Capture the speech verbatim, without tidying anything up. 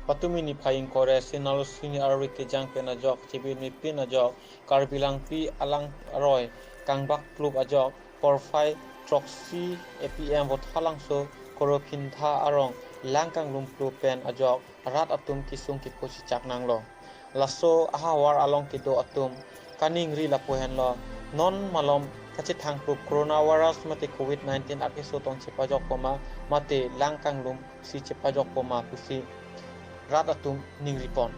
Patumi niphai ingkoi ra isi arlo sini arve kejang pen ajok, chebinmepin ajok, Karbi Langpi alang aroi kangbak plup ajok, porphai throksi A P M Vothatlangso Korophintha arong lang kanglum plup pen ajok rat atum kesung kepo chechak nanglo. Laso ahavar along kedo atum kaningri lapu henlo, non malom kachethang plup coronavirus mate covid nineteen akeso tong chepajokpo ma, mate lang kanglum si chepajokpo ma pusi rat atum ningripon.